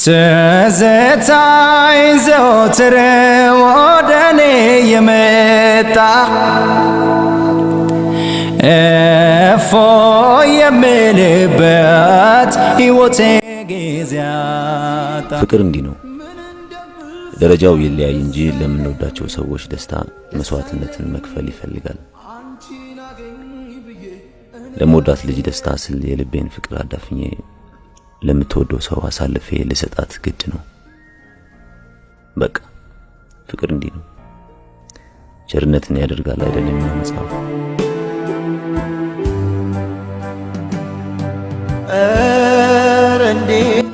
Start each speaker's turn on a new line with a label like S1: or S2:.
S1: ትዝታይ ዘወትር ወደኔ የመጣ እፎ የምልበት ሕይወቴ ጊዜ አጣ።
S2: ፍቅር እንዲህ ነው። ደረጃው ይለያይ እንጂ ለምንወዳቸው ሰዎች ደስታ መስዋዕትነትን መክፈል ይፈልጋል። ለምወዳት ልጅ ደስታ ስል የልቤን ፍቅር አዳፍኜ ለምትወደው ሰው አሳልፌ ልሰጣት ግድ ነው። በቃ ፍቅር እንዲህ ነው። ቸርነትን ያደርጋል አይደለም የሚለው መጽሐፍ።
S1: ኧረ እንዴት